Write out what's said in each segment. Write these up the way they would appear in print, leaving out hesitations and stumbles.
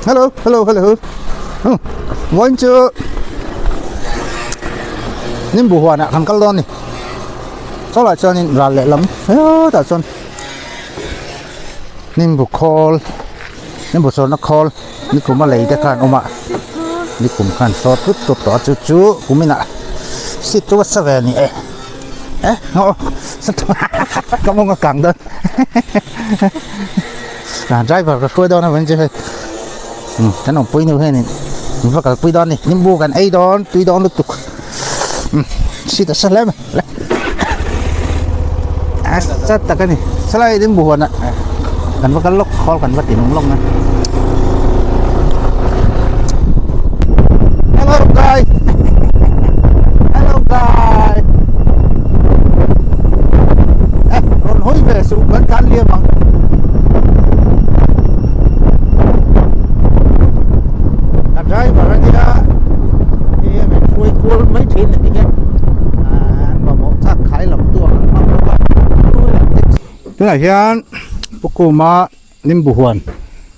Hello hello hello vawiin chu nimbu huanah kan kal dawn a ni chawlai chuanin ral lehlam hetah chuan nimbu khawl nimbu sawrna khawl nikum a lei te khan awm a nikum khan sawr tut tut tawh a chu chu kuminah seat chu a sa ve a ni e eh aw ka mawng a kang dawn ah driver ka hruai dawn a vawiin chu hei kan awmpui nu hianin min va kalpui dawn a ni nimbu kan ei dawn tui dawn lutuk seat a sa hle mai a sa tak a ni salai nimbu huanah kan va kal lawk khawl kan va ti nung lawk na hello guys hello guys eh rawn hawi ve suh kan tlan liam ang ka driver a nia hei hian min hruai kual mai thin a ti hian an mamawh chak khai lam tu ang an hmang bawk a tunah hian Pu Kuma Nimbu huan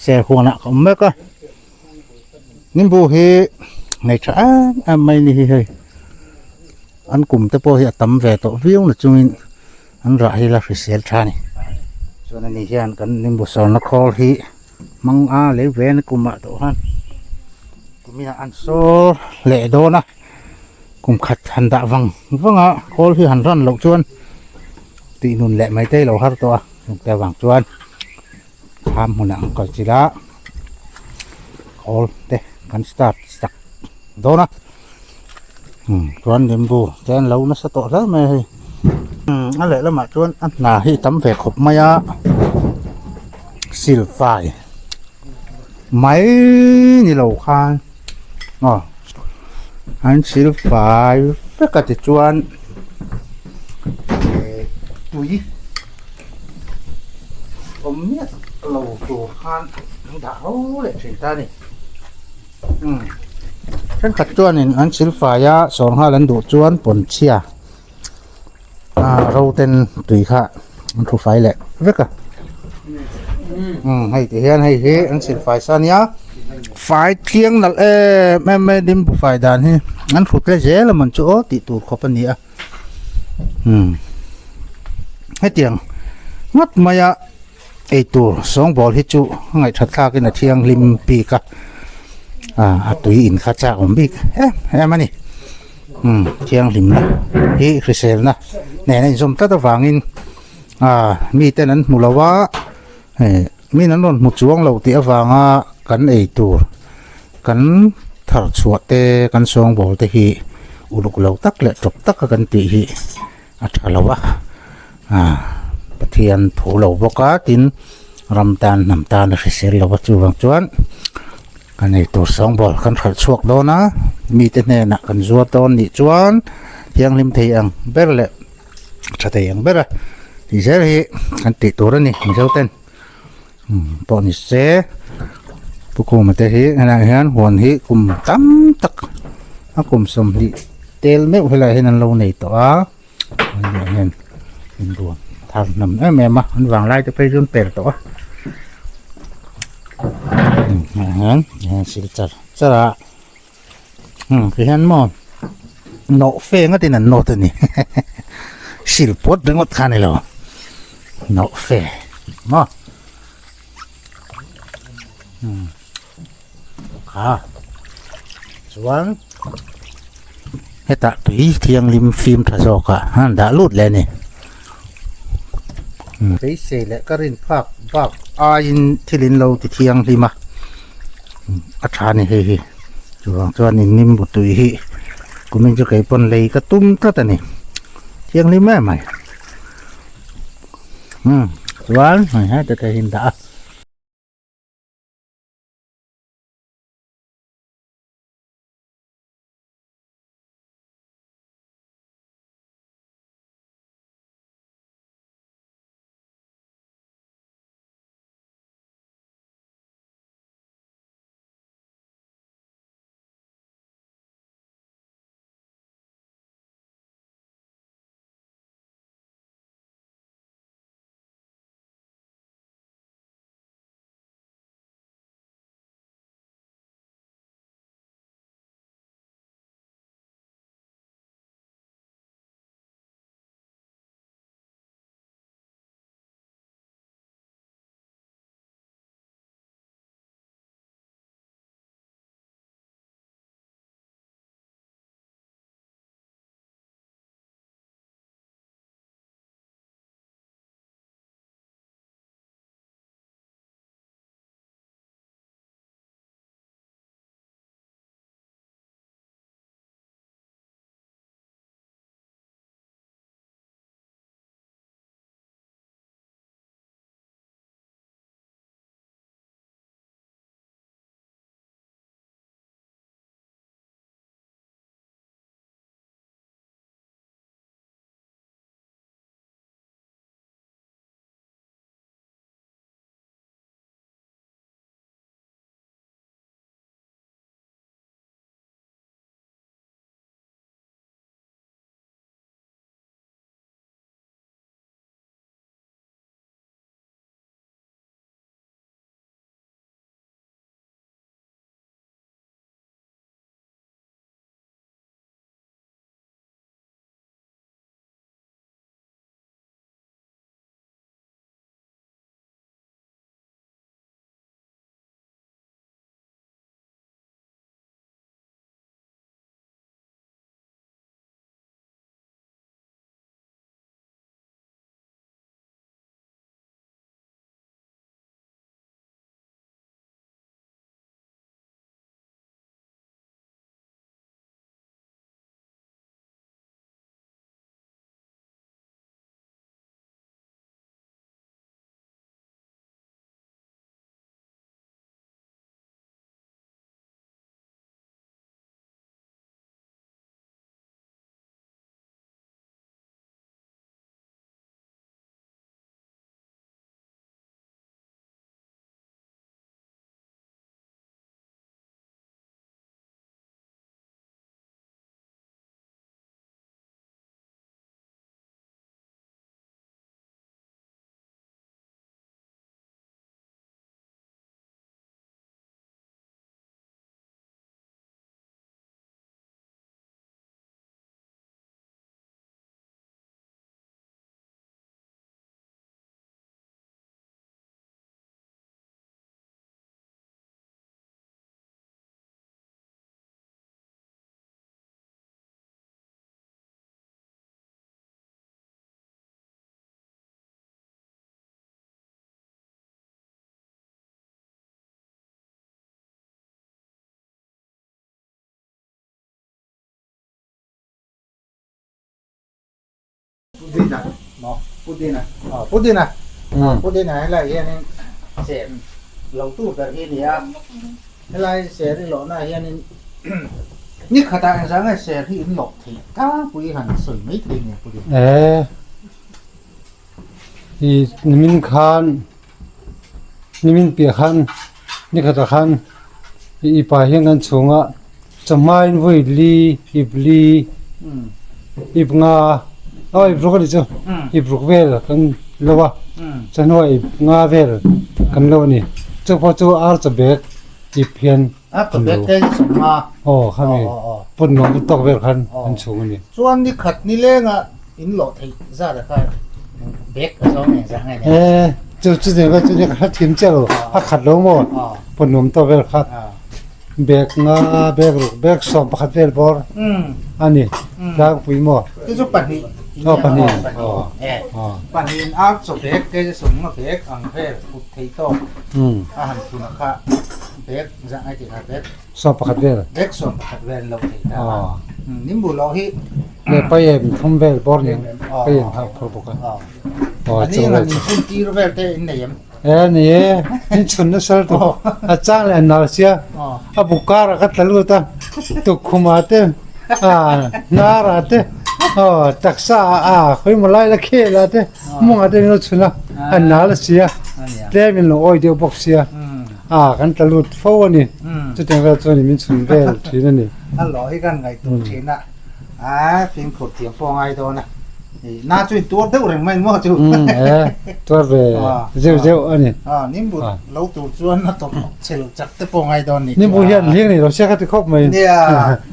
ser huanah ka awm mek a Nimbu hi nei tha em em mai ni hi hei an kum te pawh hi a tam ve tawh viau na chungin an rah hi la hrisel tha a ni chuan ani hian kan nimbu sawrna khawl hi hmang a lei ve a ni kumah tawh khan kuminah an saw leh dawn a kum khat han dah vang vang a khawl hi han ran loh chuan tih nun leh mai te a lo har tawh a chungte avang chuan thlam hmunah an kal chilh a khawl te kan start sak dawn a chuan limbu te an lo nasa tawh hle mai a hei a lehlamah chuan a hna hi a tam ve khawp mai a silfai mai ni lo khan aw an silfai vek a tichuan tui awm miah lo tur khan an dah ho leh thin ta a ni umm thenkhat chuanin an silfai a sawr nghal an duh chuan pawnchhia ah ro ten tui kha an thu fai leh vek a umm hei ti hian hei hi an silfai sa ania fai tliang nalh em em mai limbu fai dan hi an hrut hle zel a mawn chu aw tih tur khawp a ni a umm hetiang ngawt maia eitur sawngbawl hi chu a ngaihthat thlakin a thianghlim bik a ah a tui in kha chak awm bik em em a ni umm thianghlimna hi hriselna nen a inzawm tlat avangin ah miten an hmu lo a hei min an rawn hmu chuang lo tih avanga kan eitur kan thar chhuah te kan sawngbawl te hi uluk lo tak leh tawp taka kan tih hi a tha lo a ah Pathian thu lo bawk a tin ram tan hnam tan a hrisel lo a chuvang chuan kan eitur sawngbawl kan hralh chhuak dawn a mite hnenah kan zuar dawn nih chuan thianghlim thei ang ber leh tha thei ang ber a tih zel hi kan tih tur a ni mizo ten pawh ni se Pu Khuma te hi helaiah hian huan hi kum tam tak a kum 20 tel meuh helaiah hian an lo nei tawh a hetiang hian inbuan thar hnam em em a an vanglai te phei chu an per tawh a hei hian hian sil char char a ti hian maw nawh fe ngatin an nawt a ni sil pawt ringawt kha a ni lo nawh fe maw kha chuan hetah tui thianghlim fim tha zawk ah an dah lut leh a ni beisei leh ka rin phak bak aiin thil in lo ti thianghlim a a tha a ni hei hi chuvang chuan in nimbu tui hi kumin chu keipawn lei ka tum tlat a ni thianghlim em mai chuan hei hete te hi an dah a. Pudina maw Pudina aw Pudina Pudina helai hianin ser lo tu ber hi a ni a helai ser i lawhna ah hianin ni khatah engzah nge ser hi in lawh theih tlangpui han sawi mai thei nia Pudina. E i nimin khan nimin piah khan ni khatah khan i pa hian kan chhunga chawhmain vawi li ip li ip nga aw ip ruk a ni chu ip ruk vel kan lo a chawhnuah ip nga vel kan lo a ni chu pawh chu ar chaw bag ip hian kan lo aw khami pawn nuam tawk vel khan an chhung a ni. Chuan ni khat ni lenga In lawh theih zat a kha bag a zawng eng zah ngai nen. E chu chu nen chu nen kha thim che lo a khat lo maw pawn nuam tawk vel kha bag nga bag ruk bag 11 vel bawr ani tlangpui maw. Chu chu pahnih aw pahnih aw pahnih in ar chaw bag te chu sawm nga bag ang vel kut thei tawk a han thun kha bag zah ngai tih kha bag 11 vel bag 11 vel lo thei ta nimbu lawh hi Le payem thum vel bawr nen payem kha phur bawk a. Aw chu vel chu. Hun tir vel te in nei em? E ni e, in chhun nasa lutuk. A chang leh a nal sia, a bu kar ah ka tla lut a, tukkhum ah te, a hnar ah te, aw taksa ah a khawi maw lai la khel ah te, mawng ah te in lo chhun a, a nal a sia, tlem in lo awi deuh bawk sia, a kan tla lut fo a ni. Chutiang vel chuan min chhun vel thin a ni. A lawh hi kan ngaihtuah thin a. A fimkhur thiam pawh a ngai dawn a, na chu in tuar deuh reng mai maw chu. Umm e, tuar ve zeuh zeuh a ni. A nimbu lo tur chuan a tawp chhel chak te pawh a ngai dawn ni. Nimbu hian hling nei lo sia ka ti khawp mai. Nia,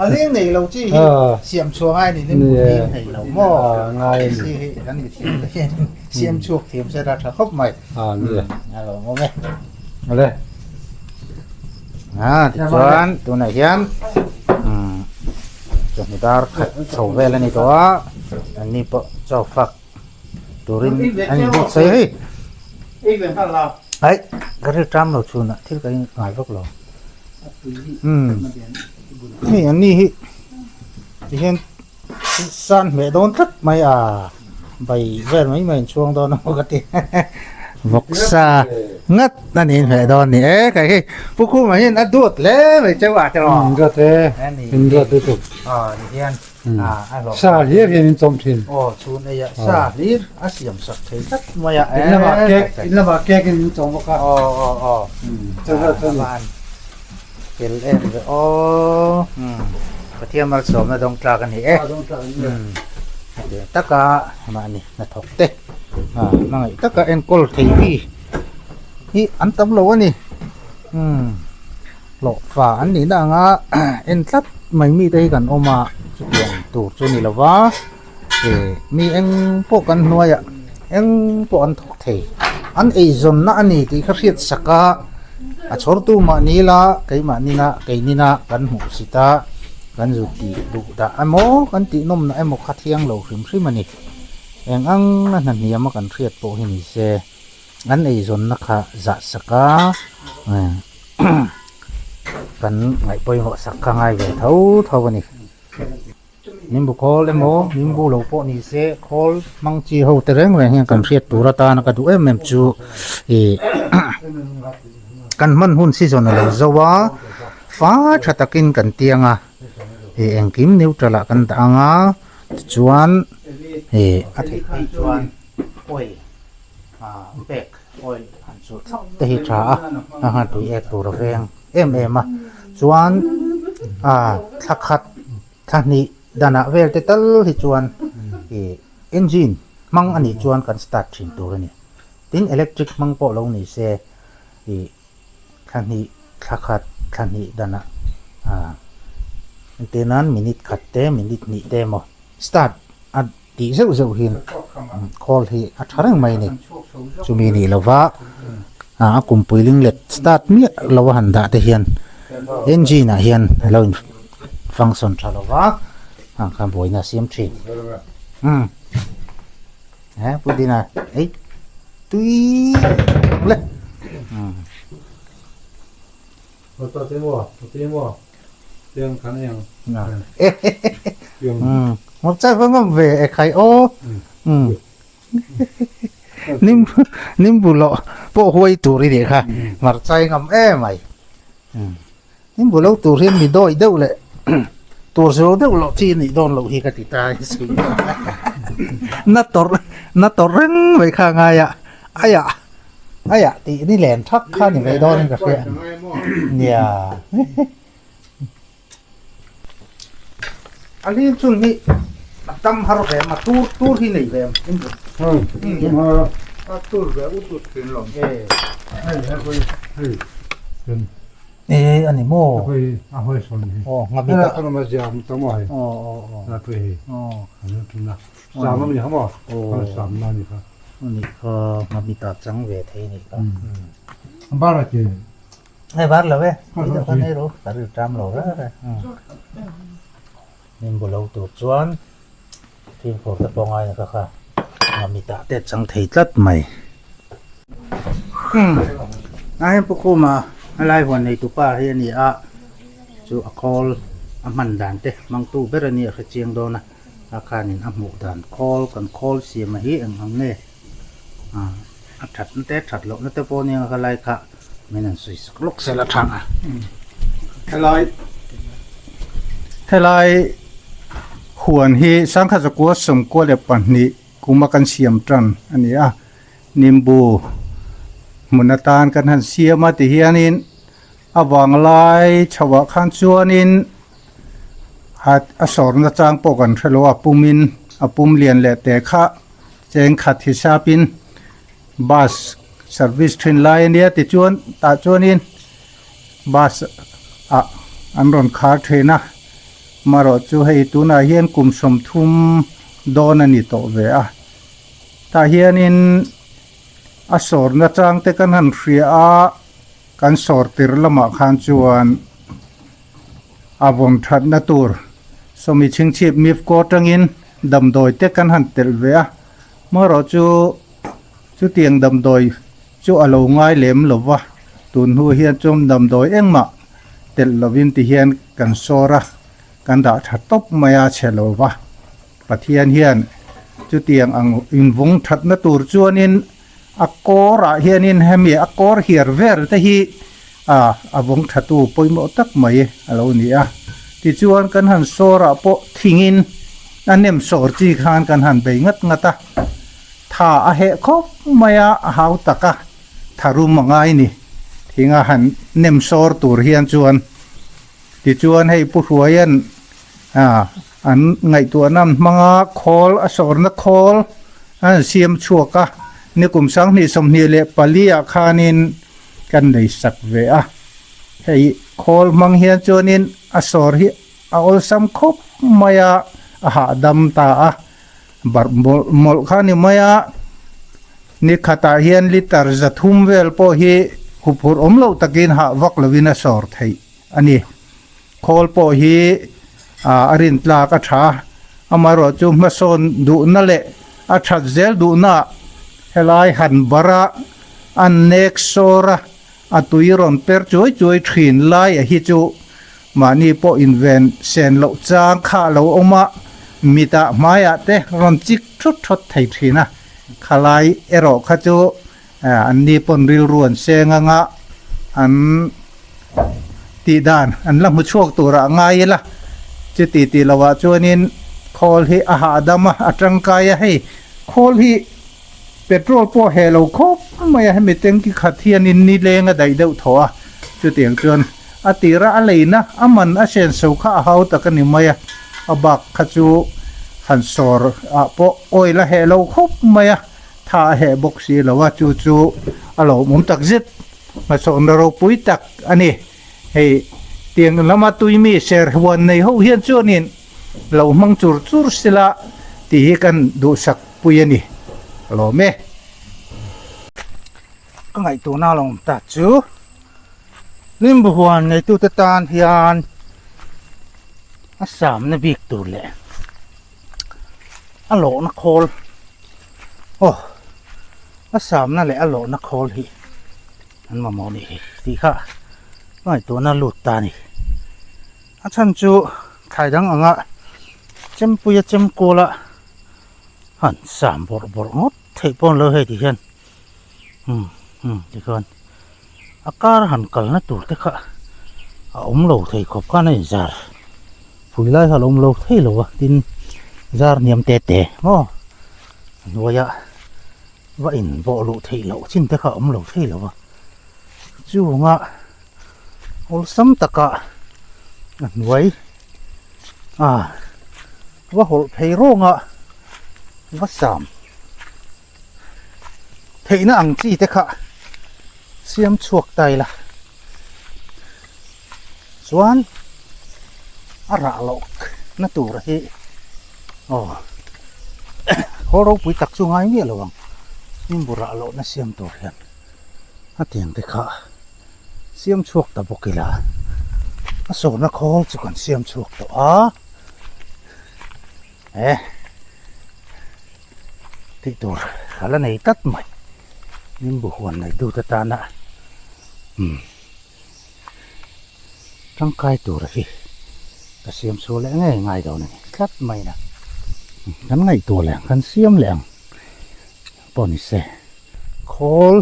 a hling nei lo chi hi siam chhuah ngai a ni, nimbu hling nei lo maw. A ngai a ni. Chi hi kan mi thiam te hian siam chhuak thiam se a tha khawp mai. A nia. A lawmawm e. Awle. A tichuan tunah hian umm chawhnu dar khat chho vel a ni tawh a an ni pawh chaw fak turin an inbuat sawi hei aih ka rilru ṭam lo chhunah thil ka ngai vak lo umm hei an ni hi tihian San hmeh dawn tlat mai a, bai vel mai mai in chhuang dawn emaw ka ti vawksa ngat a ni in hmeh dawn ni e kai hei Pu Khuma hian a duat hle mai cheu a tiraw In duat e in duat lutuk aw ni hian a a hlawh sa hlir hian in chawm thin aw chhun ei a sa hlir a siam sak thei tlat mai a in lamah cake in lamah cake in chawm bawk a aw aw aw chu chu a Fel em ve aw Pathian malsawmna dawng tlak a ni e hetiang taka mahni hnathawk te hmangaih taka enkawl thei mi hi an tam lo a ni hlawhfa an nihna anga en tlat mai mite hi kan awm a chutiang tur chu a ni lo va mi eng pawh kan hnuaiah eng pawh an thawk thei an eizawnna a ni tih kha hriat sak a a chhawrtu mahni la keimahni na keini na kan hmuh sit a kan zut tih duh dah emaw kan tih nawmna emaw kha thiang lo hrim hrim a ni eng ang a hna hniam a kan hriat pawh hi ni se an eizawnna kha zah sak a kan ngaih pawimawh sak kha ngai ve tho tho a ni. Nimbu khawl emaw nimbu lo pawh ni se khawl hmang chi ho te reng reng hian kan hriat tur atana ka duh em em chu ih kan hman hun season a lo zo a fa tha takin kan tiang a ih engkim neutral ah kan dah ang a tichuan ih a theih phei chuan oil ah bag oil han chulh thlap te hi tha a a han tui ek tur a veng em em a chuan ah thla khat thla hnih danah vel te tal hi chuan ih engine hmang a nih chuan kan start thin tur a ni tin electric hmang pawh lo ni se ih thla hnih thla khat thla hnih danah ah entir nan minute khat te minute hnih te emaw start a tih zeuh zeuh hian khawl hi a tha reng mai a ni chumi nih lova a kumpui linglet start miah lo a han dah te hian engine ah hian a lo in function tha lova ah khan buaina a siam thin umm he pudina ei tui le umm. Hmarcha va ngam ve e khai aw. Umm. Nim nimbu loh pawh huai tur i nih kha. Hmarcha i ngam em ai. Umm. Nimbu lo tur hian mi dawi deuh leh tur zo deuh loh chi nih dawn loh hi ka ti ta na tawrh na tawrh reng mai kha ngai a aiah aiah tih ni len thak kha ni mai dawn in ka hria nia a lim chun hi a tam har ve a tur tur hi nei ve em a tur ve ut ut thin lo e E ani maw? A hawi sawn hi. Aw ngami ta. Ka ma ziam ta maw hei. Aw aw aw. La pui hi. Aw. An tun na. Sam ani ha maw? Aw. Sam na ni kha. Ani kha ngami ta chang ve thei ni kha. Bara ke. Hei bar lo e. Ti ta khan ei ro. Ka ri tram lo ra ra. Nim bu lo tur chuan fimkhur te pawh ngai na kha kha ngami ta te chang thei tlat mai. A heng pu khuma a lai huan nei tupa hi a ni a chu a khawl a hman dan te hmangtu ber a ni a hre chiang dawn a a khanin a hmuh dan khawl kan khawl siam a hi eng ang nge a that na te that loh na te pawh nia ka lai kha min an sawi sak lawk sel a tha a. Helai helai huan hi sangkhat zakua sawmkua leh pahnih kuma kan siam tan a ni a. Nimbu hmun atan kan han siam a ti hianin a vang lai chhoah khan chuanin a sawrna chang pawh kan hre lo a pumin a pum lian leh teh kha cheng khat hisapin bus service thin lai a nia tichuan tah chuanin bus ah an rawn khar thin a marawh chu hei tunah hian kum sawmthum dawn a ni tawh ve a. Tah hianin a sawrna chang te kan han hria a, kan sawr tir lamah khan chuan a vawm thatna tur sawmi chhingchhip mifco atangin damdawi te kan han telh ve a, marawh chu chutiang damdawi chu a lo ngai lem lo va, tun hnu hian chuan damdawi engmah telh lovin ti hian kan sawr a, kan dah tha tawp mai a chhe lo va. Pathian hian chutiang ang invawng thatna tur chuanin a kawrah hianin hemi a kawr hiar vel te hi a vawng thatu pawimawh tak mai a lo ni a. Tichuan kan han sawrah pawh thingin a nem sawr chi khan kan han bei ngat ngat a, tha a heh khawp mai a, a hau tak a, tharum a ngai ni. Thinga han nem sawr tur hian chuan tichuan hei Pu Hruaia'n An ngaihtuahna an hmang a, khawl a sawrna khawl an siam chhuak a, nikum sanghnih 24 ah khanin kan nei sak ve a. Hei khawl hmang hian chuanin a sawr hi a awlsam khawp mai a, a hahdam ta a, barh mawlh mawlh kha ni mai a, ni khatah hian litre 300 vel pawh hi huphurh awm loh takin hah vak lovin a sawr theih a ni. Khawl pawh hi a rin tlak a tha a, amaherawh chu hmasawn duhna leh a that zel duhna helai han bara a nek sawr a, a tui rawn per chuai chuai thin lai a hi chu mahni pawh inven sen loh chang kha a lo awm a, mitah hmaiah te rawn chik thut thawt thei thin a, khalai erawh kha chu Anni pawn rilru an seng anga an tih dan an la hmu chhuak turah a ngai ila, chuti tih lohah chuanin khawl hi a hahdam a, a tangkai a, hei khawl hi petrol pawh heh lo khawp mai a, hemi tanki khat hianin ni leng a daih deuh thaw a, chutiang chuan a tira a leina a man a senso kha a hau tak a ni mai a, a bak kha chu han sawr ah pawh oil a heh lo khawp mai a. Tha a heh bawk si lo a, chu chu a lawmawm tak zet hmachhawnna ropui tak a ni. Hei tiang lama tuimi ser huan nei ho hian chuanin lo hmang chur chur sila tih hi kan duhsak pui a ni. A lawm e. Ka ngaihtuahna a lawm ta chu Limbu huan neitute tan hian a samna bik tur leh a lawhna khawl aw a samna leh a lawhna khawl hi an mamawh nih hi tih kha ngaihtuahna lut ta a ni a chhan chu thlai dang anga. Chempuia chemkuala han sam bawrh bawrh ngawt theih pawh an lo hei ti hian umm umm tikhuan a kar han kalna tur te kha a awm lo thei khawp khan a inzar phui lai kha a lo awm lo thei lo a tin zar hniam te te maw a hnuaia va inbawh luh theih loh chin te kha a awm lo thei lo a chunga awlsam taka a hnuai a va hawlh phei rawnga va sam theihna ang chi te kha siam chhuak ta ila chuan a rah loh na tur hi aw khawl ropui tak chu ngai miah lo ang nimbu rah loh na siam tur hian a tiang te kha siam chhuak ta bawk ila a sawrna khawl chu kan siam chhuak tawh a he tih tur a la nei tlat mai nimbu huan neitute tana umm tangkai tur hi ka siam chhuah leh ngei ngai dawn a ni tlat mai na kan ngaihtuah leh ang kan siam leh ang pawh ni se khawl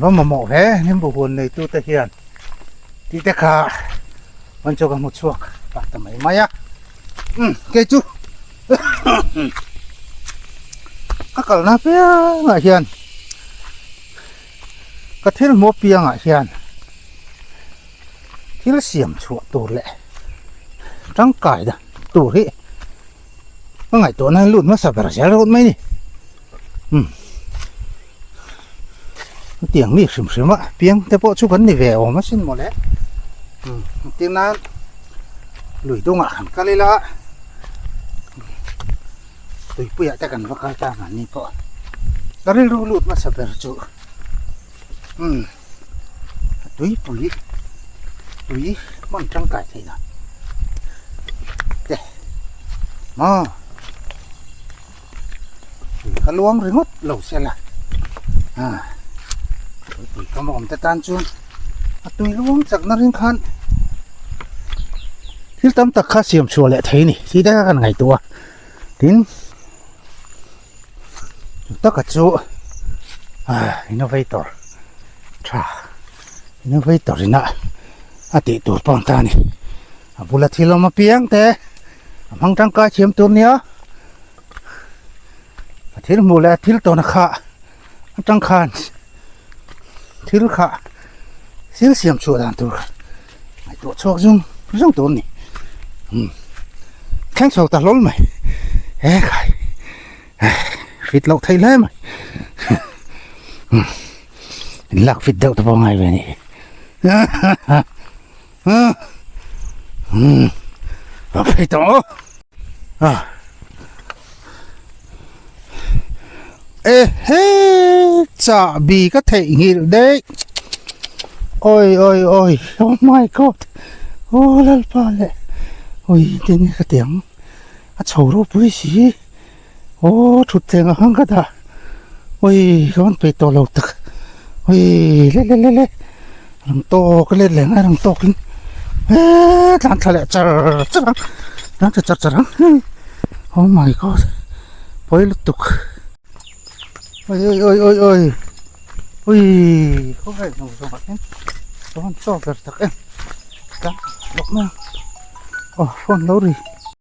va mamawh ve nimbu huan neitute hian tih te kha an chu ka hmu chhuak pah ta mai mai a umm kei chu ka kalna piangah hian ka thil hmuh piangah hian thil siam chhuah tur leh tangkai dan tur hi ka ngaihtuahna hi lut hmasa ber zel rawt mai a ni umm hetiang mi hrim hrim a piang te pawh chu kan ni ve awm asin mawle umm engtin nan lui dungah han kal ila tuipuiah te kan va kal ta ang ni pawh ka rilru lut hmasa ber chu umm tuipui tui hman tangkai theih dan te maw tui kha luang ringawt lo se la a tuipui kam a awm te tan chuan a tui luang chakna ring khan thil tam tak kha siam chhuah leh thei a ni tih te kha kan ngaihtuah a tin chu taka chu innovator tha innovator ina a tih tur pawh an ta a ni a bula thil awm apiang te a hmang tangkai thiam tur nia a thil hmuh leh a thil tawn kha atang khan thil kha thil siam chhuah dan tur ngaihtuah chhuak zung zung tur a ni umm thleng chho ta hlawl mai he khai fit loh theih hle mai umm in lak fit deuh te pawh a ngai ve a nih hi umm a phei tawh aw a ehe chahbi ka theihnghilh daih awi awi awi oh my god aw lalpa leh awi engtin nge ka ti ang a chho ropui si aw thutthleng ah khan ka dah awi ka rawn peih tawh lo tak awi le le le le rang tawk a let leh ngai rang tawk in eee tlan thla leh char char ang tlan thla char char ang oh my god pawi lutuk awi awi awi awi awi awi khawngaih zawng zawng ah hian ka rawn chawk ber tak em tlan lawk mai ang aw phone lo ri.